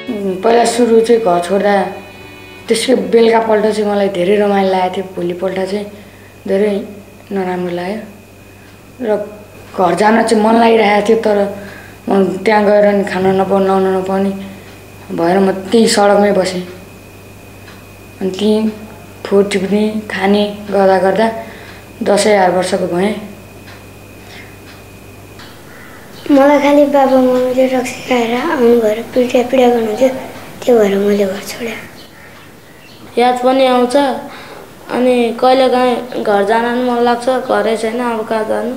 पहिला सुरु चाहिँ घर छोड्दा त्यसको बेलुकापल्ट चाहिँ मलाई धेरै रमाइलो लागेको थियो, भोलिपल्ट चाहिँ धेरै नराम्रो लाग्यो र घर जान चाहिँ मन लागिरहेको थियो, तर म त्यहाँ गएर नि खाना नपाउने नुहाउन नपाउने भएर म त्यही सडकमै बसेँ। अनि त्यहीँ फोहोर टिप्ने खाने गर्दा गर्दा 10-11 वर्षको भएँ। मलाई खालि बाबा मम्मीले रक्सी खाएर आउनु भएर पीडा गर्नुहुन्थ्यो, त्यो भएर मैले घर छोडेँ। याद पनि आउँछ अनि कहिलेकाहीँ घर जान पनि मन लाग्छ, घरै छैन अब कहाँ जानु।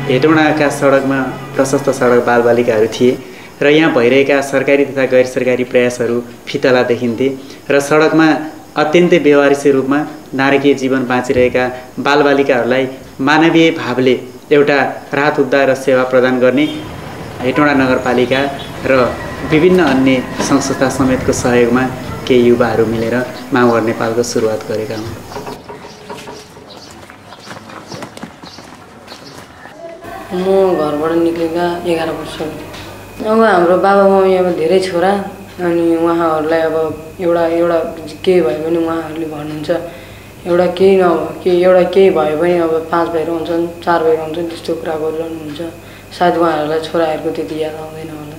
हेटौँडाका सडकमा प्रशस्त सडक बालबालिकाहरू थिए र यहाँ भइरहेका सरकारी तथा गैर सरकारी प्रयासहरू फितला देखिन्थे र सडकमा अत्यन्तै व्यवहारिक रूपमा नारकीय जीवन बाँचिरहेका बालबालिकाहरूलाई मानवीय भावले एउटा राहत उद्धार र सेवा प्रदान गर्ने हेटौँडा नगरपालिका र विभिन्न अन्य सङ्घ संस्था समेतको सहयोगमा केही युवाहरू मिलेर माउघर नेपालको सुरुवात गरेका हुन्। म घरबाट निक्लिँदा 11 वर्ष। अब हाम्रो बाबा मम्मी अब धेरै छोरा, अनि उहाँहरूलाई अब एउटा केही भयो भने उहाँहरूले भन्नुहुन्छ, एउटा केही भयो भने अब 5 भाइहरू हुन्छन्, 4 भाइहरू हुन्छन्, त्यस्तो कुरा गरिरहनुहुन्छ। सायद उहाँहरूलाई छोराहरूको त्यति याद आउँदैन होला।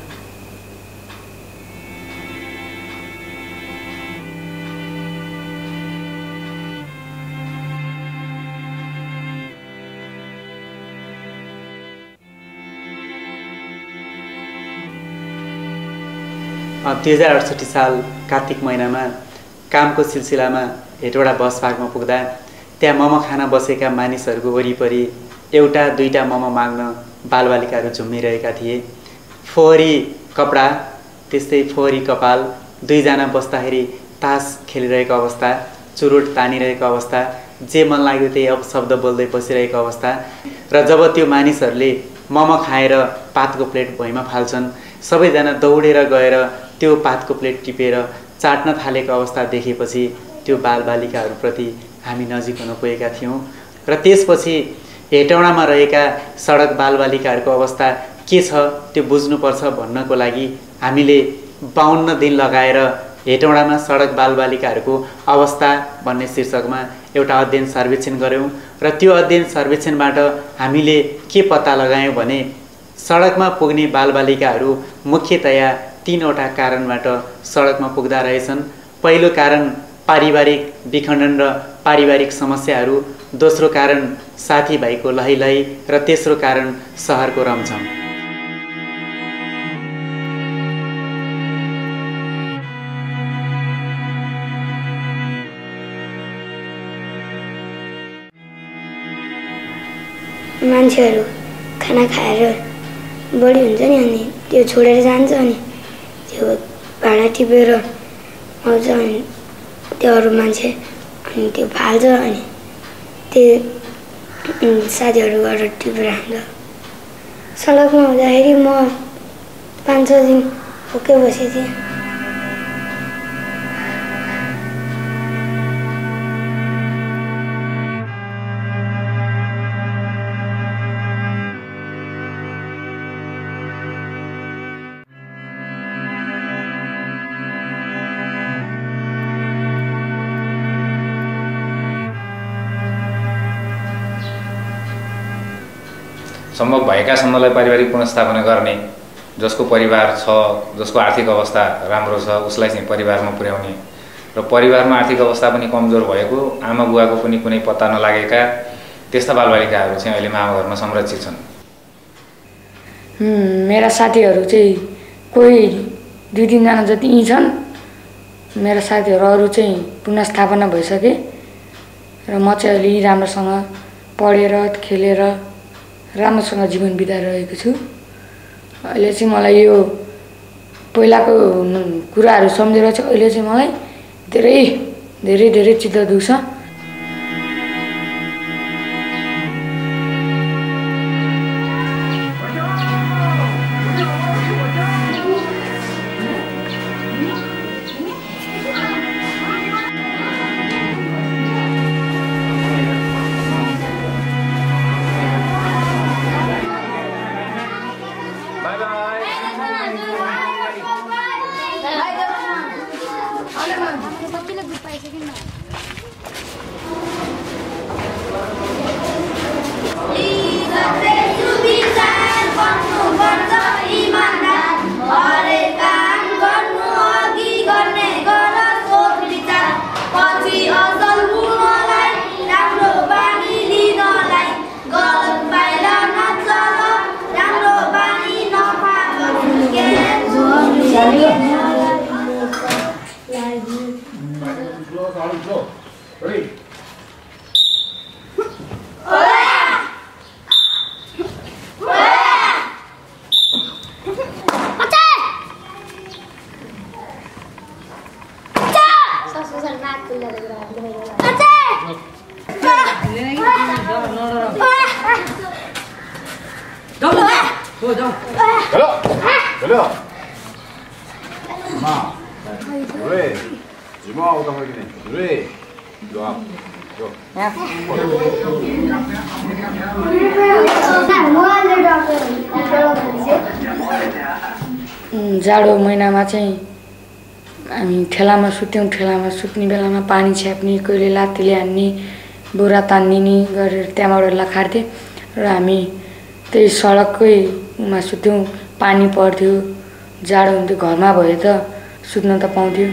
अब 2068 साल कार्तिक महिनामा कामको सिलसिलामा हेटौँडा बस पार्कमा पुग्दा त्यहाँ मोमो खान बसेका मानिसहरूको वरिपरि एउटा दुईटा मोमो माग्न बालबालिकाहरू झुम्मिरहेका थिए। फोहोरी कपडा, त्यस्तै फोहोरी कपाल, दुईजना बस्दाखेरि तास खेलिरहेको अवस्था, चुरोट तानिरहेको अवस्था, जे मन लाग्यो त्यही अपशब्द बोल्दै बसिरहेको अवस्था। र जब त्यो मानिसहरूले मोमो खाएर पातको प्लेट भुइँमा फाल्छन्, सबैजना दौडेर गएर त्यो पातको प्लेट टिपेर चाट्न थालेको अवस्था देखेपछि त्यो बालबालिकाहरूप्रति हामी नजिक हुन पुगेका थियौँ र त्यसपछि हेटौँडामा रहेका सडक बालबालिकाहरूको अवस्था के छ त्यो बुझ्नुपर्छ भन्नको लागि हामीले 52 दिन लगाएर हेटौँडामा सडक बालबालिकाहरूको अवस्था भन्ने शीर्षकमा एउटा अध्ययन सर्वेक्षण गऱ्यौँ र त्यो अध्ययन सर्वेक्षणबाट हामीले के पत्ता लगायौँ भने सडकमा पुग्ने बालबालिकाहरू मुख्यतया 3वटा कारणबाट सडकमा पुग्दा रहेछन्। पहिलो कारण पारिवारिक विखण्डन र पारिवारिक समस्याहरू, दोस्रो कारण साथीभाइको लहिलही र तेस्रो कारण सहरको रमझम। मान्छेहरू खाना खाएर बढी हुन्छ नि, अनि त्यो छोडेर जान्छ, अनि त्यो भाँडा टिपेर आउँछ, अनि त्यो अरू मान्छे अनि त्यो फाल्छ, अनि त्यो साथीहरू गरेर टिपेर आउँछ। सडकमा हुँदाखेरि म 5-6 दिन भोकै बसेको थिएँ। सम्भव भएकासम्मलाई पारिवारिक पुनर्स्थापना गर्ने, जसको परिवार छ, जसको आर्थिक अवस्था राम्रो छ उसलाई चाहिँ परिवारमा पुर्याउने र परिवारमा आर्थिक अवस्था पनि कमजोर भएको, आमा बुवाको पनि कुनै पत्ता नलागेका त्यस्ता बालबालिकाहरू चाहिँ अहिले माउघरमा संरक्षित छन्। मेरा साथीहरू चाहिँ कोही 2-3 जना जति यी छन्। मेरा साथीहरू अरू चाहिँ पुनर्स्थापना भइसके र म चाहिँ अलि राम्रोसँग पढेर खेलेर राम्रोसँग जीवन बिताइरहेको छु। अहिले चाहिँ मलाई यो पहिलाको कुराहरू सम्झेर चाहिँ अहिले चाहिँ मलाई धेरै धेरै धेरै चित्त दुख्छ। जाडो महिनामा चाहिँ हामी ठेलामा सुत्यौँ। ठेलामा सुत्ने बेलामा पानी छ्याप्ने, कहिले लात्तीले हान्ने, बोरा तान्निने गरेर त्यहाँबाट लखार्थ्यो र हामी त्यही सडकैमा सुत्यौँ। पानी पर्थ्यो, जाडो हुन्थ्यो, घरमा भए त सुत्न त पाउँथ्यो।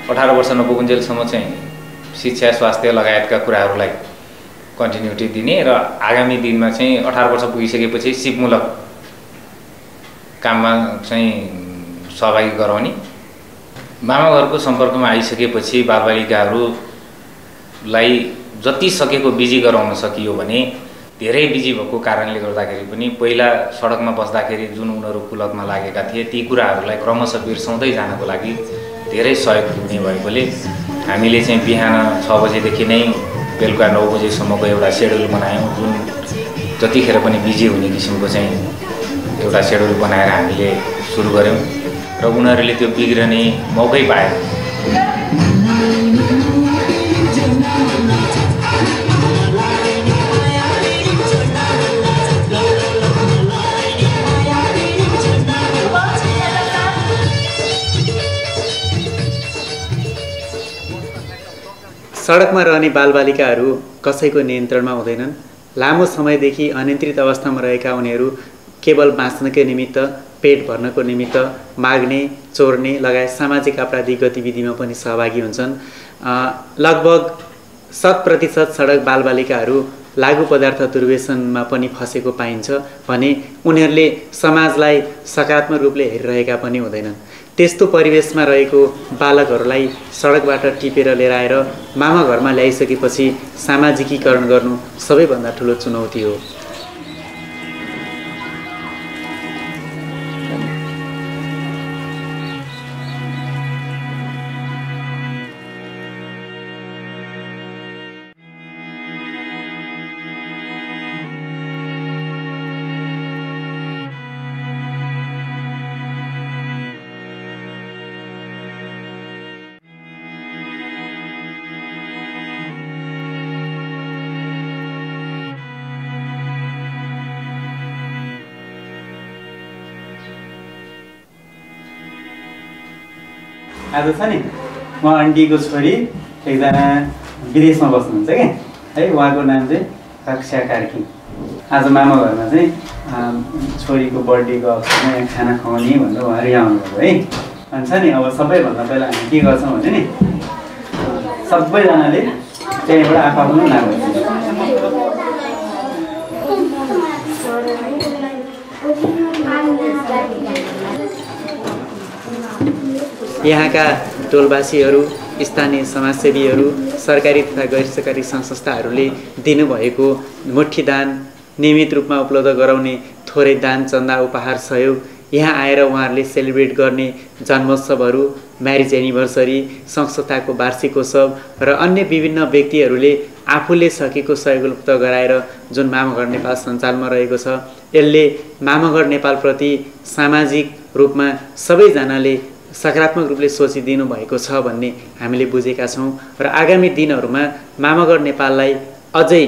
अठार वर्ष नपुगुन्जेलसम्म चाहिँ शिक्षा, स्वास्थ्य लगायतका कुराहरूलाई कन्टिन्युटी दिने र आगामी दिनमा चाहिँ 18 वर्ष पुगिसकेपछि सिपमूलक काममा चाहिँ सहभागी गराउने। मामाघरको सम्पर्कमा आइसकेपछि बालबालिकाहरूलाई जति सकेको बिजी गराउन सकियो भने धेरै बिजी भएको कारणले गर्दाखेरि पनि पहिला सडकमा बस्दाखेरि जुन उनीहरू कुलतमा लागेका थिए ती कुराहरूलाई क्रमशः बिर्साउँदै जानको लागि धेरै सहयोग पुग्ने भएकोले हामीले चाहिँ बिहान 6 बजेदेखि नै बेलुका 9 बजेसम्मको एउटा सेड्युल बनायौँ। जुन जतिखेर पनि बिजी हुने किसिमको चाहिँ एउटा सेड्युल बनाएर हामीले सुरु गऱ्यौँ र उनीहरूले त्यो बिग्रने मौकै पाए। सडकमा रहने बालबालिकाहरू कसैको नियन्त्रणमा हुँदैनन्। लामो समयदेखि अनियन्त्रित अवस्थामा रहेका उनीहरू केवल बाँच्नकै निमित्त, पेट भर्नको निमित्त माग्ने, चोर्ने लगायत सामाजिक आपराधिक गतिविधिमा पनि सहभागी हुन्छन्। लगभग 100% सडक बालबालिकाहरू लागु पदार्थ दुर्व्यसनमा पनि फसेको पाइन्छ भने उनीहरूले समाजलाई सकारात्मक रूपले हेरिरहेका पनि हुँदैनन्। त्यस्तो परिवेशमा रहेको बालकहरूलाई सडकबाट टिपेर लिएर आएर मामा घरमा ल्याइसकेपछि सामाजिकीकरण गर्नु सबैभन्दा ठुलो चुनौती हो। आज छ नि म आन्टीको छोरी एकजना विदेशमा बस्नुहुन्छ क्या है, उहाँको नाम चाहिँ कक्षा कार्की। आज मामा घरमा चाहिँ छोरीको बर्थडेको अवसरमा यहाँ खाना खुवाउने भनेर उहाँहरू यहाँ आउनुभयो है। अनि छ नि अब सबैभन्दा पहिला हामी के गर्छौँ भने नि सबैजनाले त्यहीँबाट आफ्नो नाम गर्छ। यहाँका टोलवासीहरू, स्थानीय समाजसेवीहरू, सरकारी तथा गैर सरकारी संस्थाहरूले दिनुभएको मुठीदान, नियमित रूपमा उपलब्ध गराउने थोरै दान, चन्दा, उपहार, सहयोग, यहाँ आएर उहाँहरूले सेलिब्रेट गर्ने जन्मोत्सवहरू, म्यारिज एनिभर्सरी, संस्थाको वार्षिकोत्सव र अन्य विभिन्न व्यक्तिहरूले आफूले सकेको सहयोग उपलब्ध गराएर जुन मामाघर नेपाल सञ्चालनमा रहेको छ, यसले मामाघर नेपालप्रति सामाजिक रूपमा सबैजनाले सकारात्मक रूपले सोचिदिनु भएको छ भन्ने हामीले बुझेका छौँ र आगामी दिनहरूमा मामगढ नेपाललाई अझै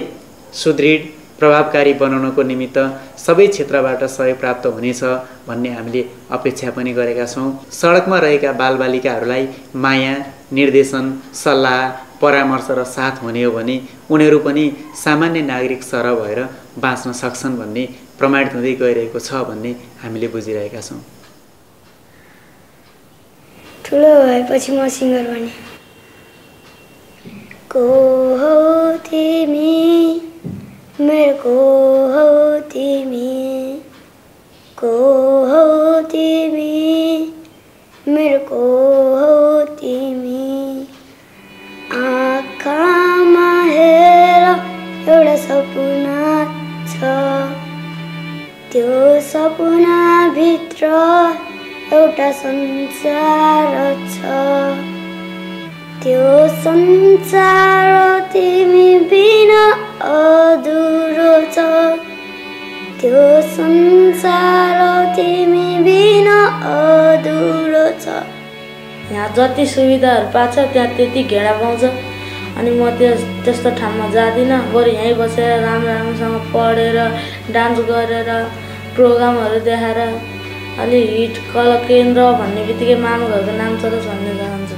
सुदृढ प्रभावकारी बनाउनको निमित्त सबै क्षेत्रबाट सहयोग प्राप्त हुनेछ भन्ने हामीले अपेक्षा पनि गरेका छौँ। सडकमा रहेका बालबालिकाहरूलाई माया, निर्देशन, सल्लाह, परामर्श र साथ हुने हो भने उनीहरू पनि सामान्य नागरिक सरह भएर बाँच्न सक्छन् भन्ने प्रमाणित हुँदै गइरहेको छ भन्ने हामीले बुझिरहेका छौँ। ठुलो भएपछि म सिङ्गर बने। को हो तिमी मेरो को हो तिमी, को हो तिमी मेरो को हो तिमी, आँखामा हेर एउटा सपना छ, त्यो सपनाभित्र एउटा संसार छ, त्यो संसार तिमी बिना अधुरो छ, त्यो संसार तिमी बिना अधुरो छ। यहाँ जति सुविधाहरू पाएको छ त्यहाँ त्यति घेडा पाउँछ अनि म त्यस्तो ठाउँमा जाँदिनँ। बरु यहीँ बसेर राम्रोसँग पढेर डान्स गरेर प्रोग्रामहरू देखाएर अलि हिट कला केन्द्र भन्ने बित्तिकै मामु घरको नाम चलोस् भन्ने चाहन्छु।